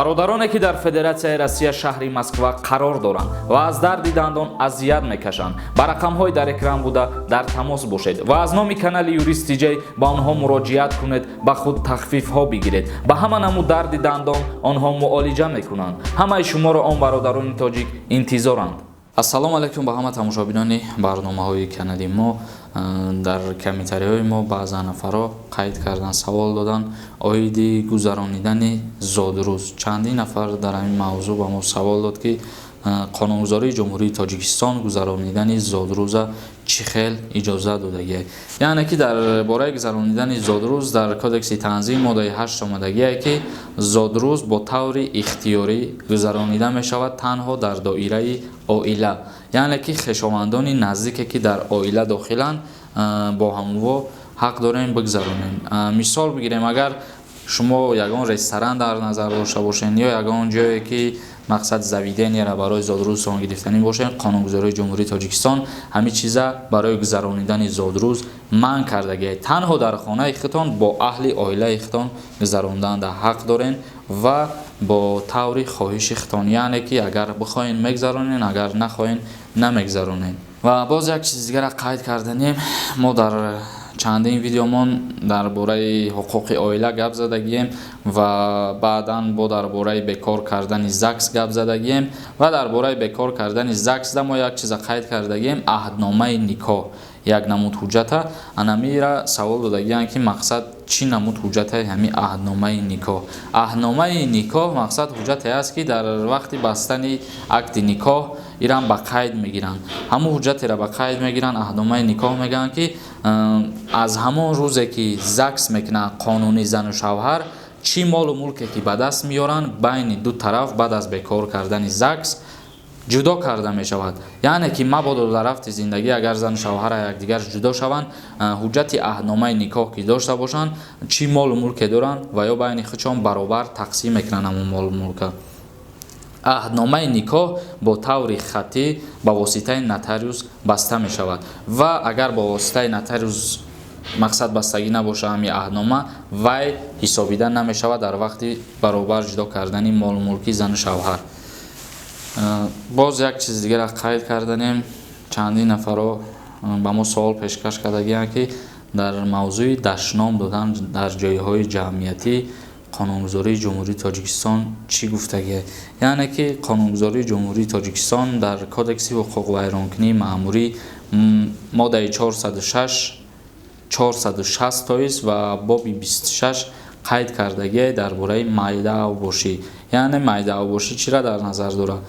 Бародароне, ки дар Федератсияи Россия, шаҳри Москва қарор доранд ва аз дарди дандон азият мекашанд, ба рақамҳои дар экран буда дар тамос бошед ва аз номи канали Юрист Тиҷай ба онҳо муроҷиат кунед, ба худ тахфифҳо бигиред. Ба ҳама намуд дарди дандон онҳо муолиҷа мекунанд. Ҳамаи шуморо он бародарони тоҷик интизоранд. Ассалому алайкум ба ҳама тамошобинони барномаҳои канали мо. Дар комментариҳои мо баъзан нафарҳо қайд кардан, савол додан оиди гузаронидани зодрӯз. Чандин нафар дар ҳамин мавзӯъ ба мо савол дод, ки қонунгузории Ҷумҳурии Тоҷикистон гузаронидани зодрӯза чӣ хел иҷоза додагиай. Яъне ки дар бораи гузаронидани зодрӯз дар Кодекси танзим моддаи 8 омадагиай, ки зодрӯз бо таври ихтиёрӣ гузаронида мешавад танҳо дар доираи оила, яъне ки хешовандони наздике, ки дар оила дохиланд, бо ҳамво ҳақ дорем бигзаронем. Мисол бигирем, агар шумо ягон ресторан дар назар дошта бошед ё ягон ҷое ки мақсад заведение ро барои зодрӯзтон гирифтанӣ бошед, қонунгузории Ҷумҳурии Тоҷикистон ҳамин чиза барои гузаронидани зодрӯз манъ кардагиай. Танҳо дар хонаи худтон бо аҳли оилаи худтон гузаронданда ҳақ дорен ва бо таври хоҳиши худтон, яъне ки агар бихоҳен, мегзаронен, агар нахоҳен, намегзаронен. Ва боз як чизи дигара қайд карданем: мо дар чандин видеомон дар бораи ҳуқуқи оила гап задагием ва баъдан бо дар бораи бекор кардани ЗАГС гап задагием. Ва дар бораи бекор кардани ЗАГСда мо як чиза қайд кардагием: аҳдномаи никоҳ як намуд ҳуҷҷата. Анамира савол додагианд, ки мақсад чӣ намуд ҳуҷҷатаи ҳамин аҳдномаи никоҳ. Аҳдномаи никоҳ мақсад ҳуҷҷате аст, ки дар вақти бастани акди никоҳ ирам ба қайд мегиранд. Ҳамун ҳуҷҷатеро ба қайд мегиранд, аҳдномаи никоҳ мегӯянд, ки аз ҳамон рӯзе ки ЗАГС мекунанд қонунӣ зану шавҳар, чӣ молу мулке ки ба даст меоранд, байни ду тараф баъд аз бекор кардани ЗАГС ҷудо карда мешавад. Яъне ки мабодо дар рафти зиндагӣ агар зану шавҳара якдигар ҷудо шаванд, ҳуҷҷати аҳдномаи никоҳ ки дошта бошанд, чӣ молу мулке доранд ва ё байни худшон баробар тақсим мекунанд ҳамон молу мулка. Аҳдномаи никоҳ бо таври хаттӣ ба воситаи нотариус баста мешавад ва агар бо воситаи нотариус мақсад бастагӣ набоша, ҳамин аҳднома вай ҳисобида намешавад дар вақти баробар ҷудо кардани молу мулки зану шавҳар. Боз як чизи дигарро қайд карданем: чандин нафарҳо ба мо савол пешкаш кардагианд, ки дар мавзӯи дашном додан дар ҷойҳои ҷамъиятӣ қонунгузории Ҷумҳурии Тоҷикистон чӣ гуфтагиа. Яъне ки қонунгузории Ҷумҳурии Тоҷикистон дар Кодекси ҳуқуқвайронкунии маъмурӣ моддаи 406, 460 тоист ва боби 26 қайд кардагиа дар бораи майдаавбошӣ. Яъне майдаавбошӣ чиро дар назар дорад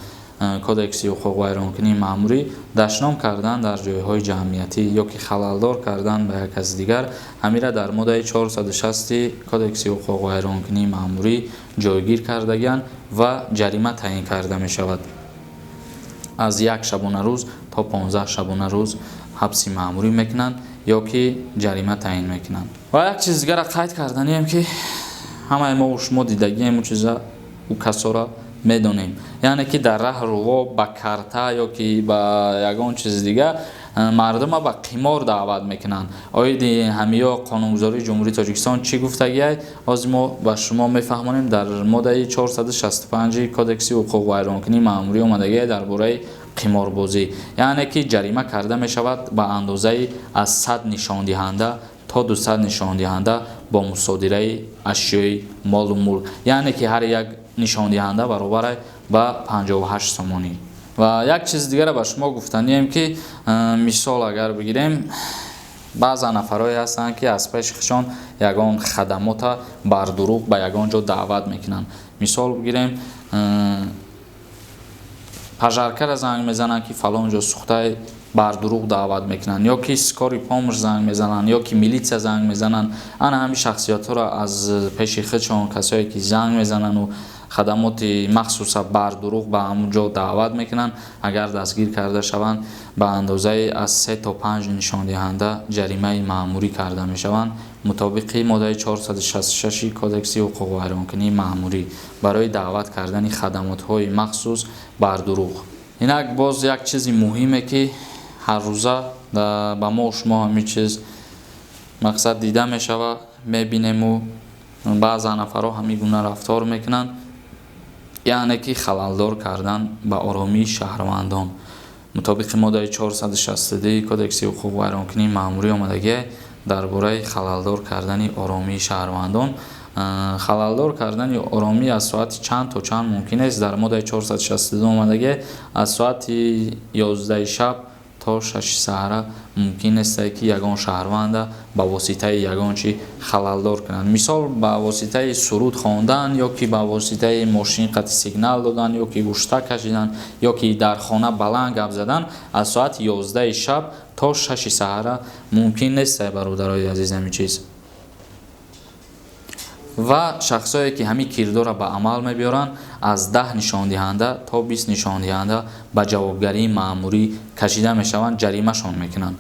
Кодекси ҳуқуқвайронкунии маъмурӣ? Дашном кардан дар ҷойҳои ҷамъиятӣ ё ки халалдор кардан ба як каси дигар, ҳамира дар моддаи 460 Кодекси ҳуқуқвайронкунии маъмурӣ ҷойгир кардагианд ва ҷарима таъин карда мешавад: аз як шабонарӯз то 15 шабонарӯз ҳабси маъмурӣ мекунанд ё ки ҷарима таъин мекунанд. Ва як чизи дигарро қайд карданием, ки ҳамаи мо шумо дидагием, ӯ чиза, ӯ касора медонем, яъне ки дар раҳ рӯво ба карта ё ки ба ягон чизи дигар мардума ба қимор даъват мекунанд. Оиди ҳамиё қонунгузории Ҷумҳурии Тоҷикистон чӣ гуфтагиай, ҳозир мо ба шумо мефаҳмонем. Дар моддаи 465 Кодекси ҳуқуқвайронкунии маъмурӣ омадагиай дар бораи қиморбозӣ, яъне ки ҷарима карда мешавад ба андозаи аз 100 нишондиҳанда то 200 нишондиҳанда бо мусодираи ашёи молу мулк, яъне ки ҳар як нишондиҳанда баробар ба 58 сомонӣ. Ва як чизи дигарро ба шумо гуфтанием, ки мисол агар бигирем, баъзан нафарҳое ҳастанд, ки аз пеши худшон ягон хадамота бардурӯғ ба ягон ҷо даъват мекунанд. Мисол бигирем, пожарка ра занг мезананд, ки фалон ҷо сӯхтай, бардурӯғ даъват мекунанд, ё ки скорый помощь занг мезананд, ё ки милитсия занг мезананд. Ана ҳамин шахсиятҳоро аз пеши худшон касое ки занг мезанану хадамоти махсуса бардурӯғ ба ҳамон ҷо даъват мекунанд, агар дастгир карда шаванд, ба андозаи аз 3 то 5 нишондиҳанда ҷаримаи маъмурӣ карда мешаванд мутобиқи моддаи 466 Кодекси ҳуқуқвайронкунии маъмурӣ барои даъват кардани хадамотҳои махсус бардурӯғ. Инак боз як чизи муҳиме, ки ҳаррӯза ба мо шумо ҳамин чиз мақсад дида мешавад, мебинему баъзан нафарҳо ҳамин гуна рафтор мекунанд. Яъне ки халалдор кардан ба оромии шаҳрвандон. Мутобиқи моддаи 462 Кодекси ҳуқуқвайронкунии маъмурӣ омадагиай дар бораи халалдор кардани оромии шаҳрвандон. Халалдор кардани оромӣ аз соати чанд то чанд мумкин аст? Дар моддаи 462 омадагиай, аз соати 11 шаб то 6 саҳара мумкин нест, ки ягон шаҳрванда ба воситаи ягон чи халалдор кунанд. Мисол, ба воситаи суруд хондан, ё ки ба воситаи мошин қати сигнал додан, ё ки ҳушта кашидан, ё ки дар хона баланд гап задан аз соати 11 шаб то 6 саҳара мумкин нест, бародарои азиз, ҳамин чиз. Ва шахсое ки ҳамин кирдорро ба амал мебиёранд, аз 10 нишондиҳанда то 20 нишондиҳанда ба ҷавобгарии маъмурӣ кашида мешаванд, ҷаримашон мекунанд.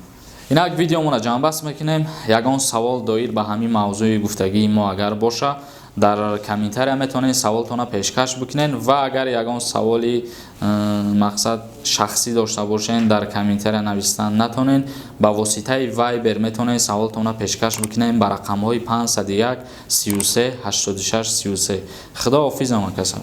Инак, видеомонро ҷамъбаст мекунем. Ягон савол доир ба ҳамин мавзӯи гуфтагии мо агар боша, дар комментария метавонед саволтонро пешкаш бикунед ва агар ягон саволи мақсад шахсӣ дошта бошед, дар комментария навистан натонед, ба воситаи Вайбер метавонед саволтонро пешкаш бикунед ба рақамҳои 501 33 86 33. Худо ҳофиз, ҳамакаса.